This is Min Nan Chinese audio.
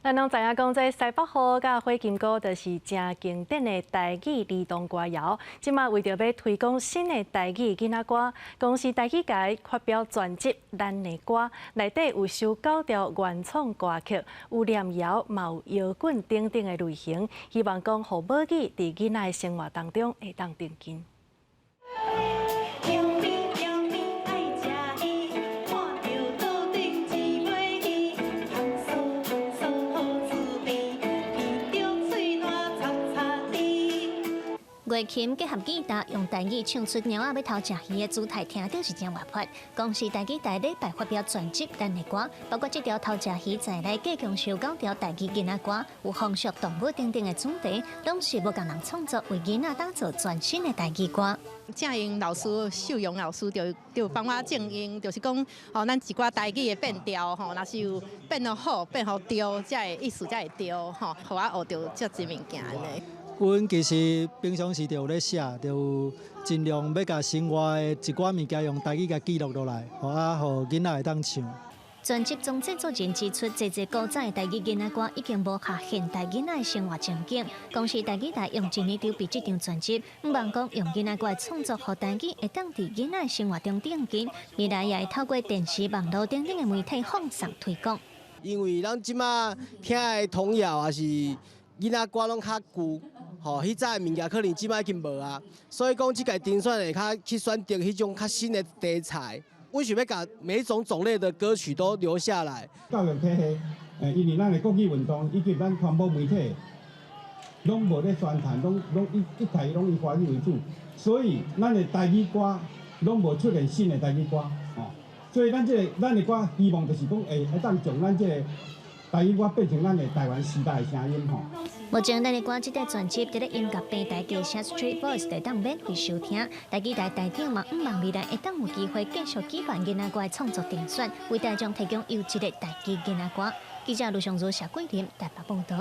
咱攏知影講，這西北雨佮火金姑就是誠經典的台語兒童歌謠。這馬為著欲推廣新的台語囡仔歌，公視台語台發表專輯《咱的歌》，內底有收九條原創歌曲，有念謠，嘛有搖滾等等的類型，希望講予母語佇囡仔的生活當中會當定根。香味香味愛食伊，看著桌頂一尾魚，香酥香酥好滋味，聞著喙瀾擦擦甜。月琴結合吉他，用台語唱出貓仔欲偷食魚的姿態，聽著是真活潑。公視台語台禮拜發表專輯《咱的歌》，包括這條偷食魚在內，計共收九條台語囡仔歌，有風俗、動物等等的主題，攏是無仝人創作，為囡仔打造全新的台語歌。鄭英老師、秀榮老師就幫我正音，就是講，吼，咱一寡台語的變調，吼，若是有變得好、變予對，才會意思才會對，吼，予我學著遮濟物件呢。阮其實平常時就有咧寫，就盡量欲共生活的一寡物件用台語共記錄落來，予啊，予囡仔會當唱。專輯總製作人指出，濟濟古早的台語囡仔歌已經無合現代囡仔的生活情景。公視台語台用一年籌備這張專輯，向望講用囡仔歌的創作，予台語會當佇囡仔的生活中定根。未來也會透過電視、網路等等的媒體放送推廣。因為咱這馬聽的童謠抑是囡仔歌攏較舊，吼，彼早的物件可能這馬已經無啊，所以講這屆甄選會較去選擇彼種較新的題材。阮想欲共每一種種類的歌曲都留下來。教育體系，因為咱的國語運動以及咱傳播媒體，攏無咧宣傳，攏攏一一台攏以華語為主，所以咱的台語歌攏無出現新的台語歌，吼。所以咱這个咱的歌，希望就是講會當將咱這个台語歌變成咱的台灣時代的聲音，吼。目前，咱的歌這塊專輯佇咧音樂平台歌聲 Street Voice 會當免費收聽。台語台台長嘛，向望未來會當有機會繼續舉辦囡仔歌的創作甄選，為大眾提供優質的台語囡仔歌。記者盧尚如、謝桂林台北報導。